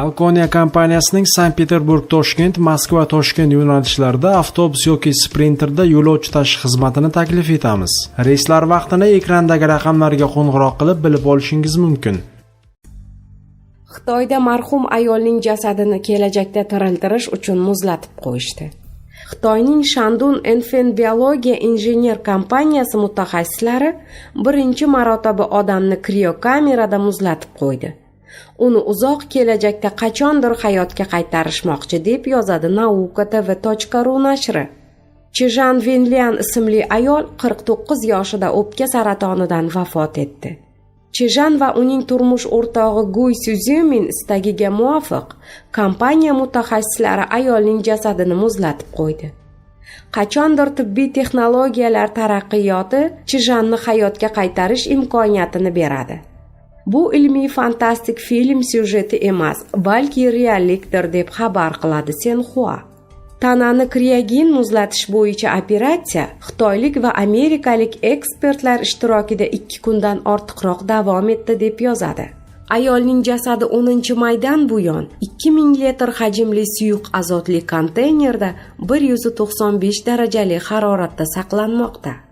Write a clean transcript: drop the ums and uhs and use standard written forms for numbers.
Falkonia kompaniyasining Sankt-Peterburg Toshkent, Moskva Toshkent yo'nalishlarida avtobus yoki Sprinterda yo'lovchi tashish xizmatini taklif etamiz. Reyslar vaqtini ekrandagi raqamlarga qo'ng'iroq qilib bilib olishingiz mumkin. Xitoyda marhum ayolning jasadini kelajakda tiriltirish uchun muzlatib qo'yishdi. Xitoyning Shandun Enfen biologiya injener kompaniyasi mutaxassislari birinchi marotaba odamni kriokamerada muzlatib qo'ydi. Uni uzoq kelajakda qachondir hayotga qaytarishmoqchi, deb yozadi Nauka TV.ru nashri. Chijan Venlian ismli ayol 49 yoshida o'pka saratonidan vafot etdi. Chijan va uning turmush o'rtog'i Guy Syuzyumin istagiga muvofiq kompaniya mutaxassislari ayolning jasadini muzlatib qo'ydi. Qachondir tibbiy texnologiyalar taraqqiyoti Chijanni hayotga qaytarish imkoniyatini beradi. Bu ilmiy fantastik film syujeti emas, balki reallikdir, deb xabar qiladi Senxua. Tanani kriogen muzlatish bo'yicha operatsiya xitoylik va amerikalik ekspertlar ishtirokida 2 kundan ortiqroq davom etdi, deb yozadi. Ayolning jasadi 10 maydan buyon 2000 litr hajmli suyuq azotli konteynerda 195 darajali haroratda saqlanmoqda.